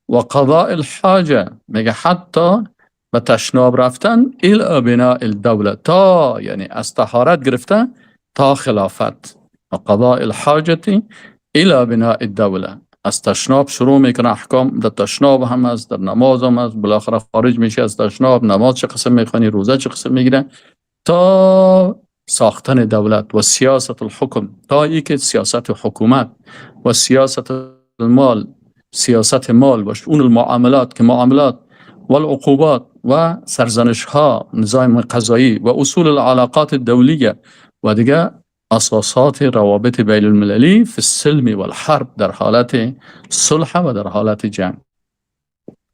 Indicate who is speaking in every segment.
Speaker 1: و قضاء الحاجه، میگه حتی به تشناب رفتن، الى بناء الدوله، تا یعنی از طهارت گرفته تا خلافت. و قضاء الحاجه الى بناء الدوله، از تشناب شروع میکنه احکام، در تشناب هم هست، در نماز هم هست، بالاخره خارج میشه از تشناب، نماز چه قسم میخوانی، روزه چه قسم میگیره، تا ساختن دولت و سیاست الحکم، تا ای که سیاست حکومت و سیاست المال، سیاست مال و شؤون المعاملات که معاملات و العقوبات و سرزنش ها، نظام قضایی و اصول العلاقات الدولیه و دیگه اساسات روابط بین المللی فی السلم والحرب، در حالت صلح و در حالت جنگ.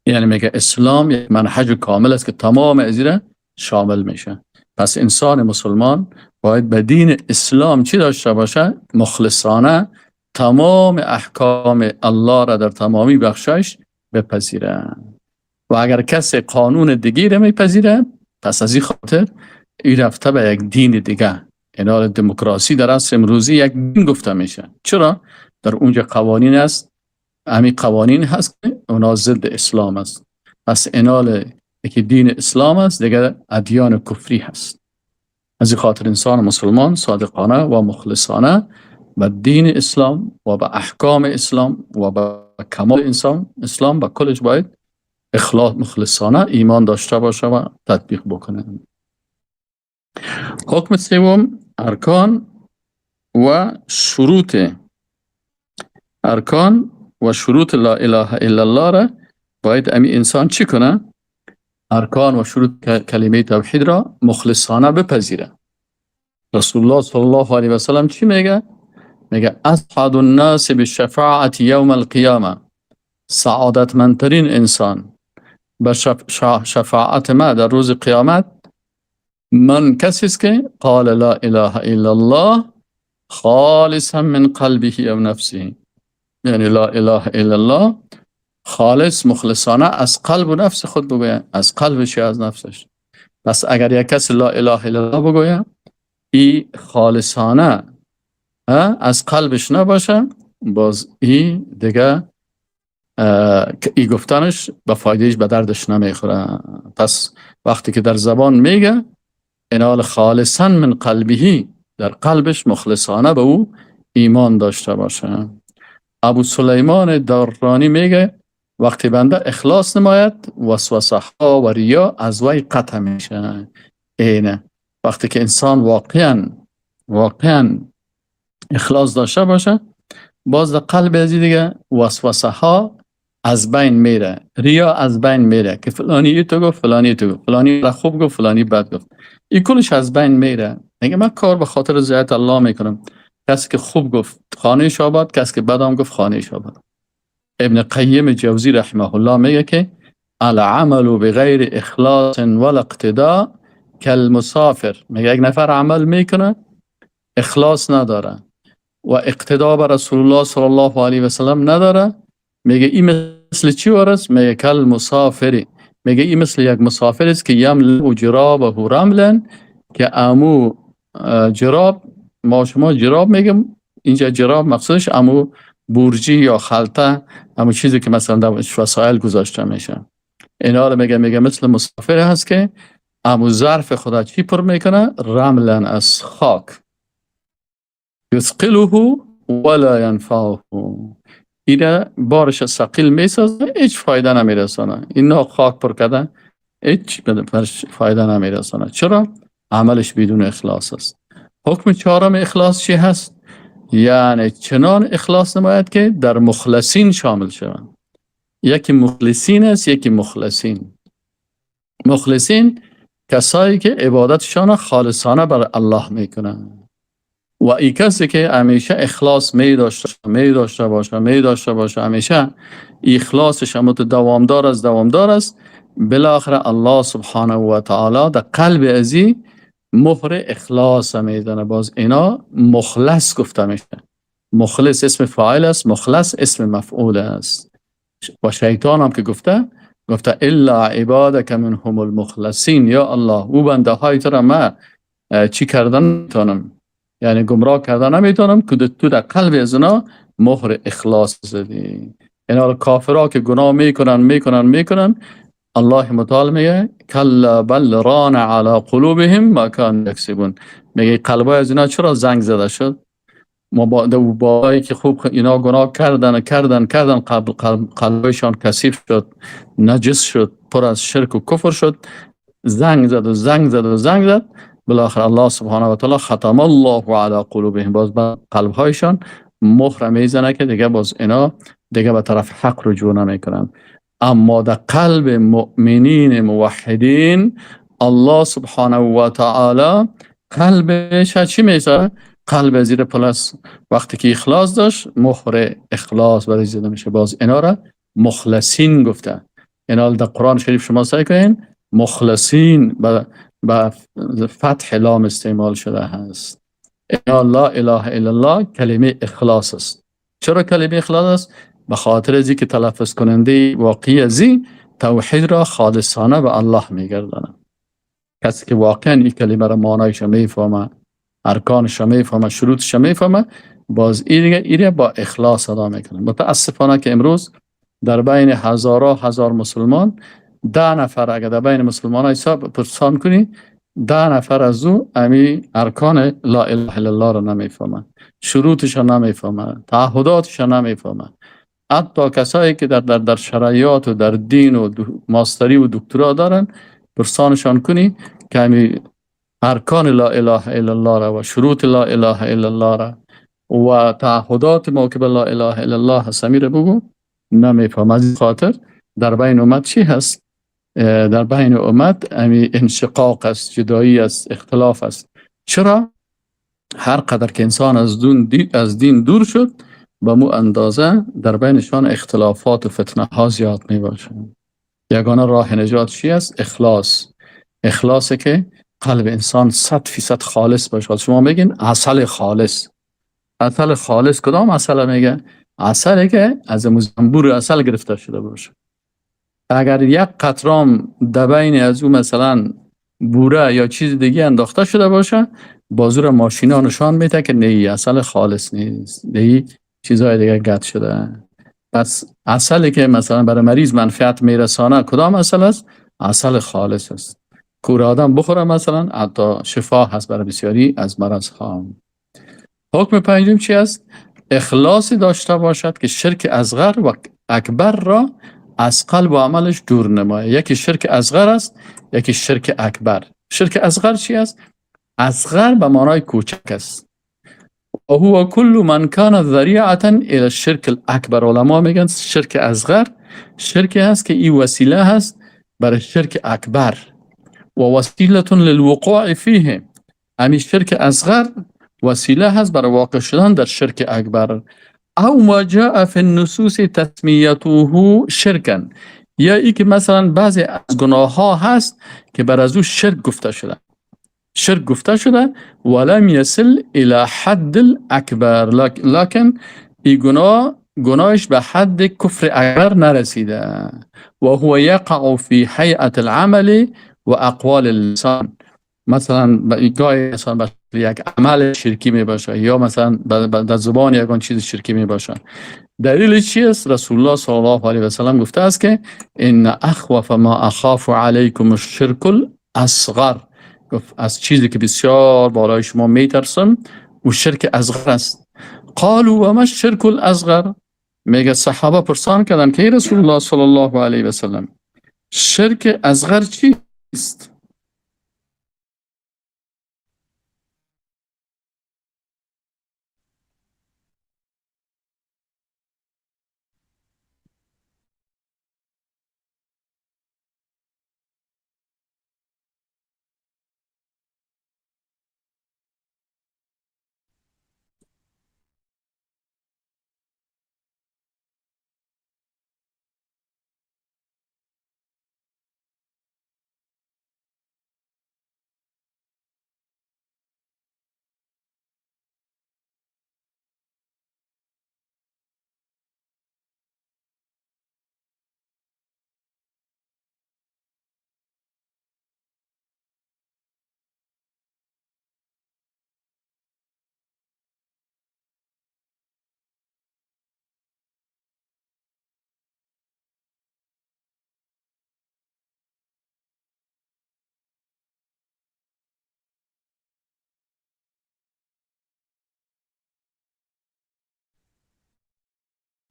Speaker 1: یعنی میگه اسلام یک منهج کامل است که تمام ازیره شامل میشه. پس انسان مسلمان باید به دین اسلام چی داشته باشه؟ مخلصانه تمام احکام الله را در تمامی بخشش بپذیره. و اگر کسی قانون دیگه را میپذیره، پس از این خاطر ای رفته به یک دین دیگه. یعنی دموکراسی در عصر امروزی یک دین گفته میشه. چرا؟ در اونجا قوانین است، همین قوانین هست که اونا ضد اسلام است. پس انال یکی دین اسلام است، دیگه ادیان کفری هست. از این خاطر انسان مسلمان صادقانه و مخلصانه به دین اسلام و به احکام اسلام و به کمال انسان اسلام به کلش باید اخلاص مخلصانه ایمان داشته باشه و تطبیق بکنه. حکم سوم، ارکان و شروط، ارکان و شروط لا اله الا الله را باید امی انسان چی کنه؟ ارکان و شروط کلمه توحید را مخلصانه بپذیره. رسول الله صلی الله علیه و سلم چی میگه؟ میگه اسعد الناس بالشفاعت یوم القیامه، سعادتمندترین انسان به شفاعت ما در روز قیامت من کسی است که قال لا اله الا الله خالصا من قلبه او نفسه، یعنی لا اله الا الله خالص مخلصانه از قلب و نفس خود بگوید، از قلبش یا از نفسش. پس اگر یک کس لا اله الا الله بگوید، ای خالصانه از قلبش نباشه، باز ای دیگه ای گفتنش به فایدهش به دردش نمیخوره. پس وقتی که در زبان میگه انال خالصا من قلبه، در قلبش مخلصانه به او ایمان داشته باشه. ابو سلیمان دارانی میگه وقتی بنده اخلاص نماید، وسوسه ها و ریا از وی قطع میشه. اینه وقتی که انسان واقعا اخلاص داشته باشه، باز در قلب ازی دیگه وسوسه ها از بین میره، ریا از بین میره که فلانی تو گفت، فلانی تو گفت، فلانی خوب گفت، فلانی بد گفت، این کلش از بین میره. میگه من کار به خاطر رضایت الله میکنم. کسی که خوب گفت خانه شاباد، کسی که بدام گفت خانه شاباد. ابن قیم جوزی رحمه الله میگه که العمل بغیر اخلاص ولا اقتداء کالمسافر. میگه یک نفر عمل میکنه اخلاص نداره و اقتدا به رسول الله صلی الله علیه و سلم نداره، میگه این مثل چی ورس؟ میگه کالمسافر، میگه این مثل یک مسافر است که یملأ جرابه رملا، که امو جراب، ما شما جراب میگم اینجا، جراب مقصودش امو بورجی یا خلطه، امو چیزی که مثلا در وسایل گذاشته میشه. اینا رو میگه مثل مسافر هست که امو ظرف خدا چی پر میکنه؟ رملا، از خاک. یثقله ولا ینفعه، اینا بارش ثقیل میسازه، هیچ فایده نمیرسانه. اینا خاک پر کردن هیچ فایده نمیرسانه. چرا؟ عملش بدون اخلاص است. حکم چهارم اخلاص چی هست؟ یعنی چنان اخلاص نماید که در مخلصین شامل شوند. یکی مخلصین است، یکی مخلصین. مخلصین کسایی که عبادتشان خالصانه بر الله میکنن و ای کسی که همیشه اخلاص می داشته باشه، همیشه اخلاصش هم دوامدار است، دوامدار است، بالاخره الله سبحانه و تعالی در قلب ازی مهر اخلاص میزنه. باز اینا مخلص گفته میشه. مخلص اسم فاعل است، مخلص اسم مفعول است. و شیطان هم که گفته الا عبادک منهم المخلصین، یا الله او بنده های تو را ما چی کردن نمیتونم، یعنی گمراه کردن نمیتونم که تو در قلب از اونا مهر اخلاص زدی. اینا کافرها که گناه میکنن میکنن میکنن، الله متعال میگه کلا بل ران علی قلوبهم ما كانوا یکسبون. میگه قلبای از اینا چرا زنگ زده شد؟ ما با بالایی که خوب اینا گناه کردن کردن کردن، قلبشان کثیف شد، نجس شد، پر از شرک و کفر شد، زنگ زد و زنگ زد و زنگ زد. بالاخره الله سبحانه و تعالی ختم الله علی قلوبهم، باز به قلبهایشان مهر میزنه که دیگه باز اینا دیگه به طرف حق رجوع نمیکنن. اما در قلب مؤمنین موحدین الله سبحانه و تعالی قلبش چی میزنه؟ قلب زیر پلس وقتی که اخلاص داشت، مهر اخلاص برای زده میشه. باز اینا را مخلصین گفته. اینا در قرآن شریف شما سعی کنین مخلصین با فتح لام استعمال شده هست. اینا لا اله الا الله کلمه اخلاص است. چرا کلمه اخلاص است؟ به خاطر ازی که تلفظ کننده واقعی ازی توحید را خالصانه به الله میگردانه. کسی که واقعا این کلمه را معنایش میفهمه، ارکانش میفهمه، شروطش میفهمه، باز این دیگه ایره با اخلاص ادا میکنه. متاسفانه که امروز در بین هزارها هزار مسلمان 10 نفر، اگر در بین مسلمان ها حساب پرسان کنی 10 نفر از او امی ارکان لا اله الا الله را نمیفهمن، شروطش را نمیفهمن، تعهداتش را نمیفهمن. حتی کسایی که در در شرعیات و در دین و ماستری و دکترا دارن، پرسانشان کنی که امی ارکان لا اله الا الله را و شروط لا اله الا الله را و تعهدات ما که به لا اله الا الله هست را بگو، نمیفهم. از خاطر در بین امت چی هست؟ در بین امت امی انشقاق است، جدایی است، اختلاف است. چرا؟ هر قدر که انسان از دین دور شد، به مو اندازه در بینشان اختلافات و فتنه ها زیاد می باشه. یگانه راه نجات چی است؟ اخلاص. اخلاص که قلب انسان 100% خالص باشه. شما میگین عسل خالص. عسل خالص کدام عسل میگه؟ عسلی که از زنبور عسل گرفته شده باشه. اگر یک قطرام دبین از او مثلا بوره یا چیز دیگه انداخته شده باشه، بازور ماشینا نشان میده که نه، عسل خالص نیست، نه، چیزهای دیگه گد شده. پس عسلی که مثلا برای مریض منفعت میرسانه کدام عسل است؟ عسل خالص است. کور آدم بخوره مثلا حتی شفا هست برای بسیاری از مرض ها. حکم پنجم چی است؟ اخلاصی داشته باشد که شرک اصغر و اکبر را از قلب و عملش دور نماید. یکی شرک اصغر است، یکی شرک اکبر. شرک اصغر چی است؟ اصغر به معنای کوچک است. و هو کل من کان ذریعه الى الشرک الاکبر. علما میگن شرک اصغر شرک هست که این وسیله هست برای شرک اکبر و وسیله للوقوع فیه. امی شرک اصغر وسیله هست برای واقع شدن در شرک اکبر. او ما جاء فی النصوص تسمیته شرکا، یا ای که مثلا بعضی از گناه ها هست که بر از او شرک گفته شده، شرک گفته شده ولم یصل الى حد الاکبر، لکن ای گناه گناهش به حد کفر اکبر نرسیده. و هو یقع فی هیئة العمل و اقوال اللسان. مثلا گاهی مثلا یک عمل شرکی می باشه یا مثلا در زبان یکان چیز شرکی می باشه. دلیل چی است؟ رسول الله صلی الله علیه و سلم گفته است که ان اخوف ما اخاف علیکم الشرک الاصغر. گفت از چیزی که بسیار بالای شما میترسم و شرک اصغر است. قالوا و ما الشرک الاصغر؟ میگه صحابه پرسان کردن که رسول الله صلی الله علیه و سلم شرک اصغر چیست؟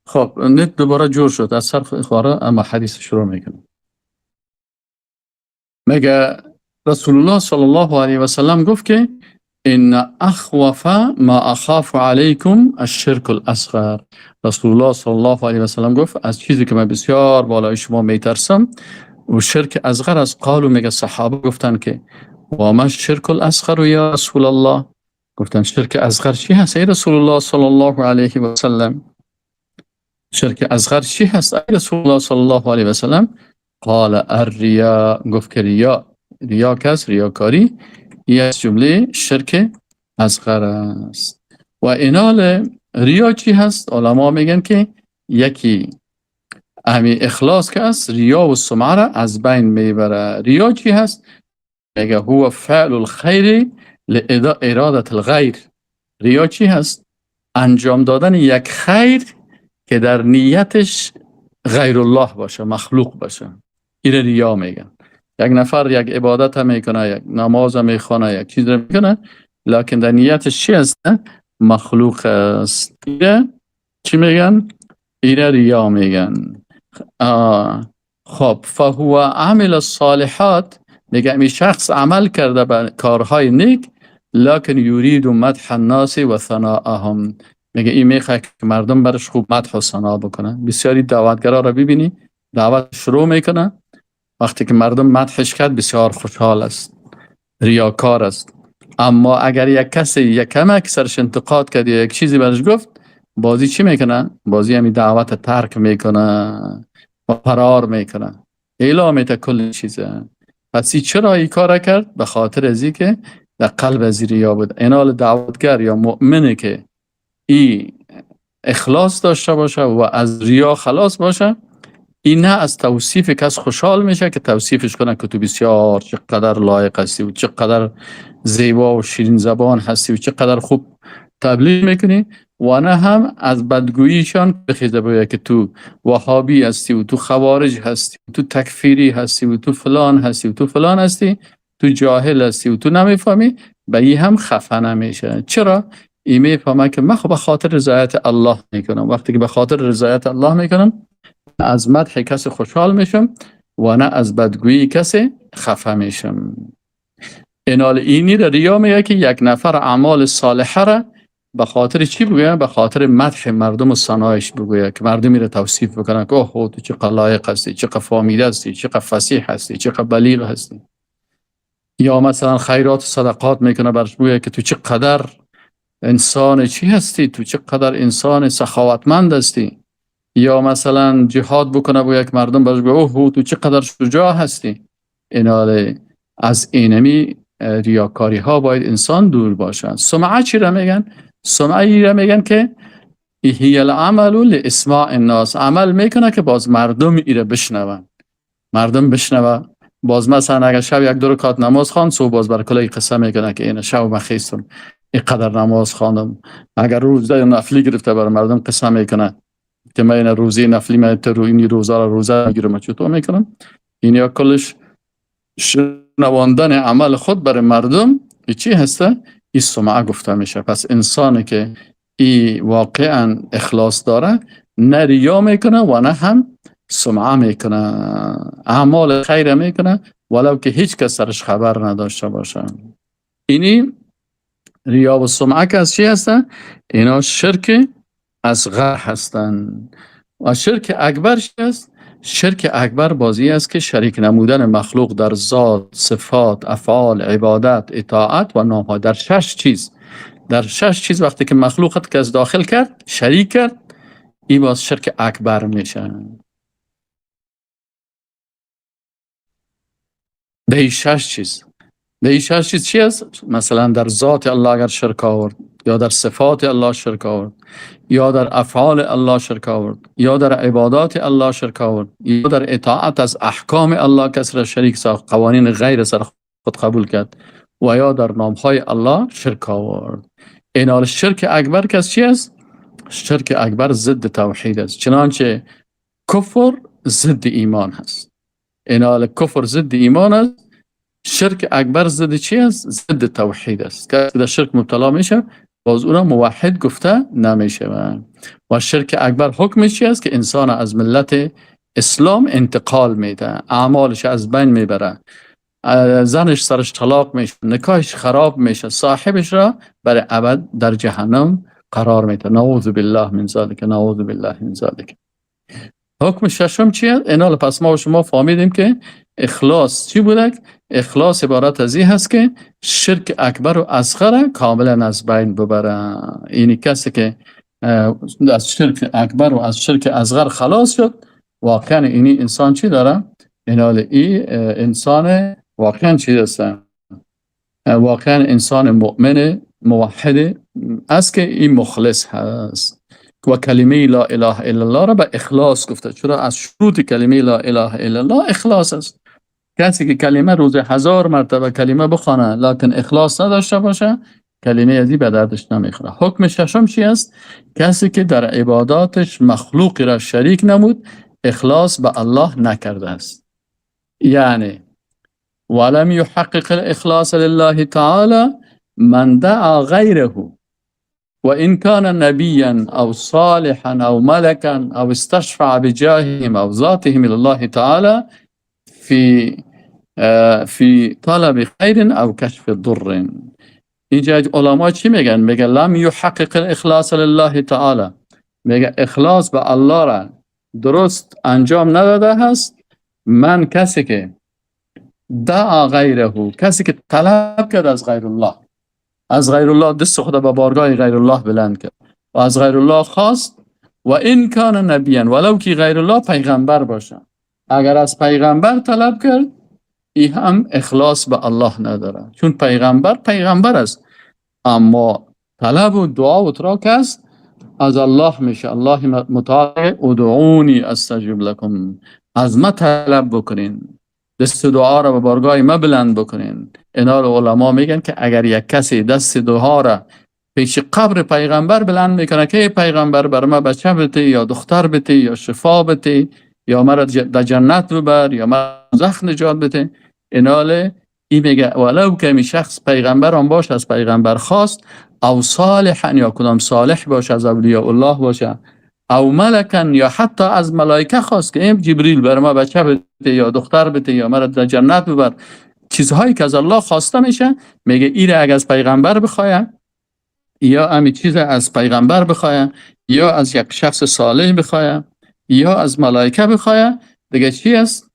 Speaker 1: خب نت دوباره جور شد از سر خواره، اما حدیث شروع میکنم. میگه رسول الله صلی الله علیه و سلم گفت که ان اخوف ما اخاف علیکم الشرک الاصغر. رسول الله صلی الله علیه و سلم گفت از چیزی که من بسیار بالای شما میترسم و شرک اصغر است. قالو، میگه صحابه گفتن که و ما الشرک الاصغر یا رسول الله؟ گفتن شرک اصغر چی هست ای رسول الله صلی الله علیه و سلم؟ شرک اصغر چی هست ای رسول الله صلی الله علیه و سلم؟ قال الریا. گفت که ریا، ریا کس، ریاکاری از جمله شرک اصغر است. و اینال ریا چی هست؟ علما میگن که یکی امی اخلاص که است ریا و سمعه را از بین میبره. ریا چی هست؟ میگه هو فعل الخیر لارادة الغیر. ریا چی هست؟ انجام دادن یک خیر که در نیتش غیر الله باشه، مخلوق باشه، این ریا میگن. یک نفر یک عبادت هم میکنه، یک نماز هم میخوانه، یک چیز رو میکنه، لکن در نیتش چی هست؟ مخلوق است. اینه چی میگن؟ اینه ریا میگن. خب فهو عمل الصالحات، میگه این شخص عمل کرده به کارهای نیک، لکن یرید مدح الناس و ثناءهم. میگه این میخواد که مردم برش خوب مدح و ثنا بکنه. بسیاری دعوتگرا را ببینی دعوت شروع میکنه، وقتی که مردم مدحش کرد بسیار خوشحال است، ریاکار است. اما اگر یک کسی یک کمک سرش انتقاد کرد یا یک چیزی برش گفت، بازی چی میکنه؟ بازی همی دعوت ترک میکنه و فرار میکنه، اعلام میته کل چیزه. پس چرا این کار کرد؟ به خاطر ازی که در قلب از ریا بود. اینال دعوتگر یا مؤمنه که ای اخلاص داشته باشه و از ریا خلاص باشه، این نه از توصیف کس خوشحال میشه که توصیفش کنه که تو بسیار چقدر لایق هستی و چقدر زیبا و شیرین زبان هستی و چقدر خوب تبلیغ میکنی، و نه هم از بدگوییشان بخیزه بگه که تو وهابی هستی و تو خوارج هستی و تو تکفیری هستی و تو فلان هستی و تو فلان هستی، تو جاهل هستی و تو نمیفهمی. به این هم خفه نمیشه. چرا؟ این میفهمه که من خب به خاطر رضایت الله میکنم. وقتی که به خاطر رضایت الله میکنم از مدح کسی خوشحال میشم و نه از بدگویی کسی خفه میشم. اینال اینی را ریا میگه که یک نفر اعمال صالحه را به خاطر چی بگویه؟ به خاطر مدح مردم و ثنایش بگویه که مردمی را توصیف بکنه که اوه تو چقدر لایق هستی، چقدر فامیده هستی، چقدر فصیح هستی، چقدر بلیغ هستی. یا مثلا خیرات و صدقات میکنه برش بگویه که تو چقدر انسان چی هستی، تو چقدر انسان سخاوتمند هستی. یا مثلا جهاد بکنه با یک مردم برش بگه اوه تو چقدر شجاع هستی. اینا از اینمی ریاکاری ها باید انسان دور باشن. سمعه چی را میگن؟ سمعه را میگن که هی العمل لاسماع الناس. عمل میکنه که باز مردم ایره بشنون، مردم بشنوه. باز مثلا اگر شب یک دو رکعت نماز خواند، صبح باز بر کلی قصه میکنه که اینا شب مخیستم اینقدر نماز خواندم. اگر روزه نفلی گرفته بر مردم قصه میکنه که من این روزه نفلی من تو این روزه را روزه میگیرم چطور میکنم. این یا کلش شنواندن عمل خود برای مردم چی هسته؟ این سمعه گفته میشه. پس انسانی که ای واقعا اخلاص داره نه ریا میکنه و نه هم سمعه میکنه، اعمال خیر میکنه ولو که هیچ کس سرش خبر نداشته باشه. اینی ریا و سمعه که از چی هستن؟ اینا شرک اصغر هستن. و شرک اکبر چی است؟ شرک اکبر بازی است که شریک نمودن مخلوق در ذات، صفات، افعال، عبادت، اطاعت و نامها، در شش چیز. در شش چیز وقتی که مخلوقت که از داخل کرد، شریک کرد، این باز شرک اکبر میشه. در این شش چیز، در این شش چیز چی است؟ مثلا در ذات الله اگر شرک آورد، یا در صفات الله شرک آورد، یا در افعال الله شرک آورد، یا در عبادات الله شرک آورد، یا در اطاعت از احکام الله کس را شریک ساخت، قوانین غیر سر خود قبول کرد، و یا در نامهای الله شرک آورد. اینال شرک اکبر کس چی است؟ شرک اکبر ضد توحید است، چنانچه کفر ضد ایمان هست. اینال کفر ضد ایمان است، شرک اکبر ضد چی است؟ ضد توحید است. که در شرک مبتلا میشه باز او را موحد گفته نمیشه. و شرک اکبر حکمش چی است؟ که انسان از ملت اسلام انتقال میده، اعمالش از بین میبره، زنش سرش طلاق میشه، نکاحش خراب میشه، صاحبش را برای ابد در جهنم قرار میده. نعوذ بالله من ذلک، نعوذ بالله من ذلک. حکم ششم چیه؟ اینا پس ما و شما فهمیدیم که اخلاص چی بوده؟ اخلاص عبارت از این هست که شرک اکبر و اصغر کاملا از بین ببره. یعنی کسی که از شرک اکبر و از شرک اصغر خلاص شد، واقعا اینی انسان چی داره؟ اینال ای انسان واقعا چی هست؟ واقعا انسان مؤمن موحد است که این مخلص هست و کلمه لا اله الا الله را به اخلاص گفته. چرا از شروط کلمه لا اله الا الله اخلاص است. کسی که کلمه روز 1000 مرتبه کلمه بخوانه لکن اخلاص نداشته باشه، کلمه ازی به دردش نمیخوره. حکم ششم چی است؟ کسی که در عباداتش مخلوقی را شریک نمود، اخلاص به الله نکرده است. یعنی ولم يحقق الاخلاص لله تعالى من دعا غیره وإن كان نبيا أو صالحا أو ملكا أو استشفع بجاههم أو ذاتهم إلى الله تعالى في طلب خير أو كشف ضر. اینجا علما چی میگن؟ میگن لم يحقق الاخلاص لله تعالى، میگه اخلاص به الله را درست انجام نداده هست. من کسی که دعا غیره، کسی که طلب کرد از غیر الله، از غیر الله دست خود به بارگاه غیر الله بلند کرد و از غیر الله خواست، و این کان نبیان، ولو که غیر الله پیغمبر باشه، اگر از پیغمبر طلب کرد، ای هم اخلاص به الله نداره، چون پیغمبر پیغمبر است، اما طلب و دعا و تراک است از الله میشه. الله متعال ادعونی استجب لکم، از ما طلب بکنین، دست دعا را به بارگاه ما بلند بکنین. اینا رو علما میگن که اگر یک کسی دست دعا را پیش قبر پیغمبر بلند میکنه که پیغمبر بر ما بچه بده یا دختر بده یا شفا بده یا مرا در جنت ببر یا مرا زخم نجات بده، ایناله ای میگه ولو که می شخص پیغمبر هم باشه، از پیغمبر خواست، او صالحا یا کدام صالح باشه، از اولیاء الله باشه، او ملکن یا حتی از ملائکه خواست که این جبریل بر ما بچه بده یا دختر بده یا مرا در جنت ببر، چیزهایی که از الله خواسته میشه، میگه ایره اگه از پیغمبر بخواه یا امی چیز از پیغمبر بخواه یا از یک شخص صالح بخواه یا از ملائکه بخواه، دیگه چی است؟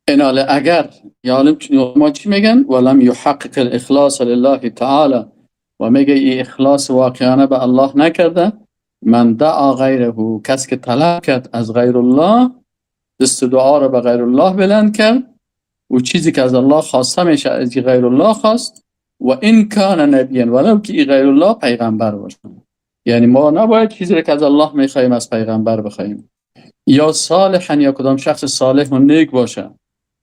Speaker 1: ایناله اگر یعنی ما چی میگن؟ ولم یحقق الاخلاص لله تعالی، و میگه ای اخلاص واقعانه به الله نکرده. من دعا غیره، کسی که طلب کرد از غیر الله، دست دعا را به غیر الله بلند کرد و چیزی که از الله خواسته میشه از غیر الله خواست، و این کان نبیان، ولو که ای غیر الله پیغمبر باشه. یعنی ما نباید چیزی را که از الله میخواهیم از پیغمبر بخواهیم، یا صالحا یا کدام شخص صالح و نیک باشه،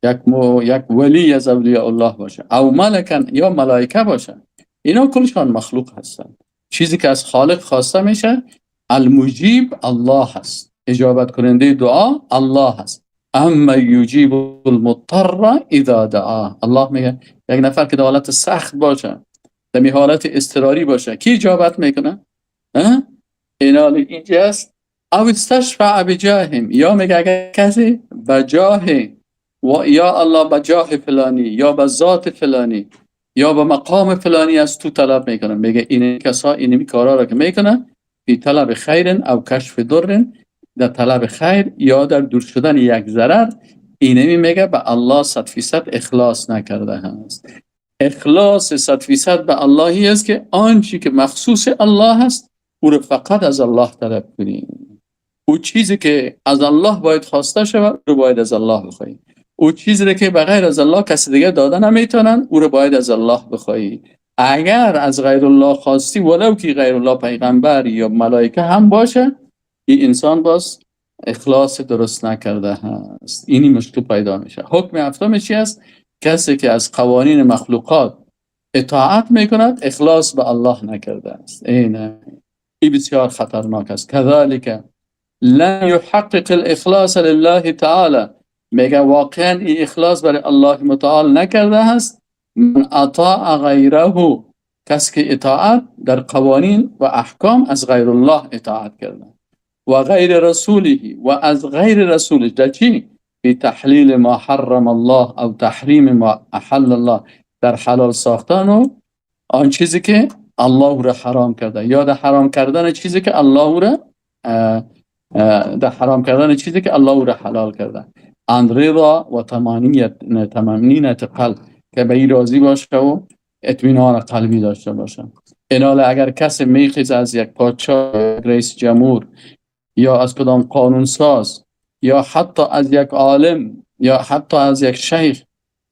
Speaker 1: یک ولی از اولیاء الله باشه، او ملکن یا ملائکه باشه، اینا کلشان مخلوق هستند. چیزی که از خالق خواسته میشه المجیب الله هست، اجابت کننده دعا الله هست. اما یجیب المضطر اذا دعا، الله میگه یک نفر که در حالت سخت باشه، در حالت اضطراری باشه، کی اجابت میکنه؟ اینا اینجاست. او استشفع بجاهم، یا میگه اگر کسی به جاه و یا الله به جاه فلانی یا به ذات فلانی یا به مقام فلانی از تو طلب میکنه، میگه این کسا این کارا را که میکنه، فی طلب خیر او کشف ضر، در طلب خیر یا در دور شدن یک ضرر، اینمی میگه به الله 100% اخلاص نکرده هست. اخلاص 100% به اللهی است که آنچه که مخصوص الله هست او رو فقط از الله طلب کنیم. او چیزی که از الله باید خواسته شود رو باید از الله بخواهیم. او چیزی رو که بغیر از الله کسی دیگه داده نمیتونن او رو باید از الله بخواهی. اگر از غیر الله خواستی، ولو که غیر الله پیغمبر یا ملائکه هم باشه، این انسان باز اخلاص درست نکرده هست. اینی مشکل پیدا میشه. حکم هفتم چی است؟ کسی که از قوانین مخلوقات اطاعت میکند اخلاص به الله نکرده است. این بسیار خطرناک است. کذالک لن یحقق الاخلاص لله تعالی، میگه واقعا این اخلاص برای الله متعال نکرده است. من اطاع غیره، کسی که اطاعت در قوانین و احکام از غیر الله اطاعت کرده، و غیر رسوله، و از غیر رسولش در چی؟ فی تحلیل ما حرم الله او تحریم ما احل الله، در حلال ساختن و آن چیزی که الله را حرام کرده، یا در حرام کردن چیزی که الله را در حرام کردن چیزی که الله را حلال کرده. عن رضا و تمامینت قلب، که به این راضی باشه و اطمینان قلبی داشته باشه. ایناله اگر کسی میخیز از یک پادشاه، یک رئیس جمهور، یا از کدام قانون ساز، یا حتی از یک عالم، یا حتی از یک شیخ،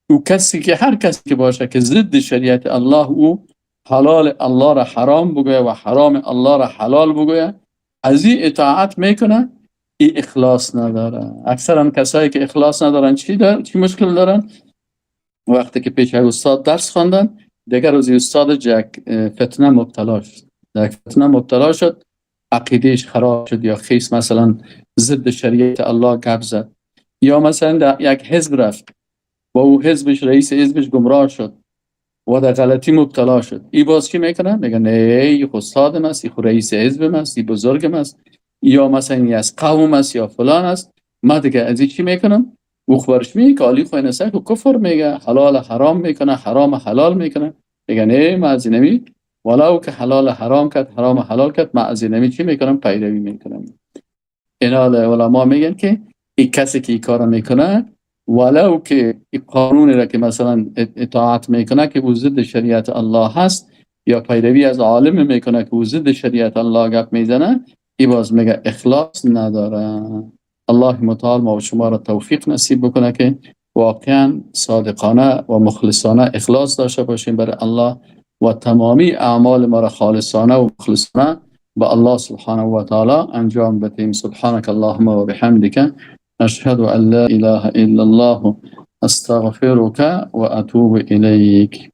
Speaker 1: او کسی که هر کسی که باشه که ضد شریعت الله، او حلال الله را حرام بگویه و حرام الله را حلال بگویه، از این اطاعت میکنه، این اخلاص نداره. اکثرا کسایی که اخلاص ندارن چی مشکل دارن؟ وقتی که پیش استاد درس خواندن، دیگر روزی استاد یک فتنه مبتلا شد، یک فتنه مبتلا شد، عقیدهش خراب شد، یا خیس مثلا ضد شریعت الله گپ زد، یا مثلا در یک حزب رفت و او حزبش، رئیس حزبش گمراه شد و در غلطی مبتلا شد. ای باز چی میکنه؟ میگه نه، ای خو استادم است، ای خو رئیس حزبم است، ای بزرگم است، یا مثلا ای از قوم است، یا فلان است، ما دیگه از این چی میکنم؟ او خبرش میگه که عالی خو اینسه که کفر میگه، حلال حرام میکنه، حرام حلال میکنه. میگه نه، ما از اینمی ولو که حلال حرام کرد، حرام حلال کرد، ما از اینمی چی میکنم؟ پیروی میکنم. اینا علما میگن که این کسی که این کارو میکنه، ولو که این قانونی را که مثلا اطاعت میکنه که او ضد شریعت الله هست، یا پیروی از عالم میکنه که او ضد شریعت الله گپ میزنه، ای باز میگه اخلاص نداره. الله متعال ما و شما را توفیق نصیب بکنه که واقعا صادقانه و مخلصانه اخلاص داشته باشیم برای الله، و تمامی اعمال ما را خالصانه و مخلصانه به الله سبحانه و تعالی انجام بدیم. سبحانك اللهم و بحمدک، اشهد ان لا اله الا الله، استغفرك و اتوب الیک.